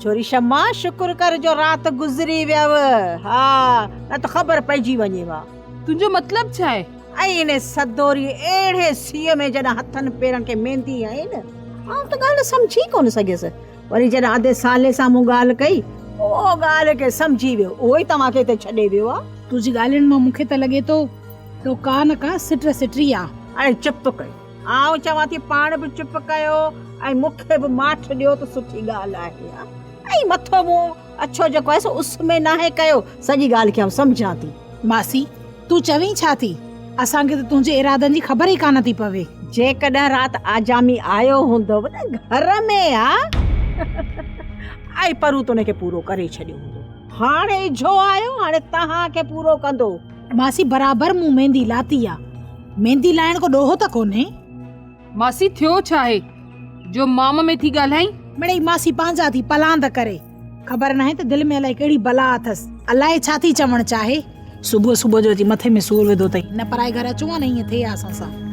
ڇوري شمع شڪر ڪر جو رات گذري ويو ها نه ته خبر پئجي وڃيو ها. تنهنجو مطلب ڇا آهي؟ ۽ انهي سدوري اهڙي سيء ۾ جڏهن هٿن پيرن کي ميندي هنئي نه، آئون ته ڳالهه سمجهي ڪونه سگهيس. وري جڏهن ادي صالح سان مون ڳالهه ڪئي، اهو ڳالهه کي سمجهي ويو، اهو ئي توهان کي هتي ڇڏي ويو آ. تنهنجي ڳالهين مان مون کي ته لڳي ٿو تو ڪا نه ڪا سٽ سٽي آ. اڙي چپ ڪيو. آئون چوان ٿي پاڻ به چپ ڪيو ۽ مون کي به ماٺ ڏيو ته سٺي ڳالهه آهي. ۽ مٿو مون اڇو جيڪو آهي سو اس ۾ ناهي ڪيو، سڄي ڳالهه کي آئون سمجهان ٿي. ماسي، تون چوين ڇا ٿي؟ اسان کي ته تنهنجي ارادن جي خبر ئي ڪانه ٿي پوي. جيڪڏهن رات آجامي آيو هوندو نه گهر ۾ ها ۽ پروت ان کي پورو ڪري ڇڏيو هوندو. هاڻي اجهو آيو، هاڻي توهان کي پورو ڪندو. ماسي برابر مون ميندي لاتي آ. ميندي لائڻ ڪو ڏوهه ته ڪونهي. ماسي ٿيو ڇا آهي جو مام ۾ ٿي ڳالهائين؟ مڙئي ماسي پنهنجا ٿي پلاند ڪري. خبر ناهي ته دل ۾ الائي ڪهڙي بلا اٿس. الائي ڇا ٿي چوڻ چاهي. صبح صبح جو اچي مٿي ۾ سور وڌو اٿئي. نه پرائي گهر اچون ها نه ائين ٿئي ها اسان سان.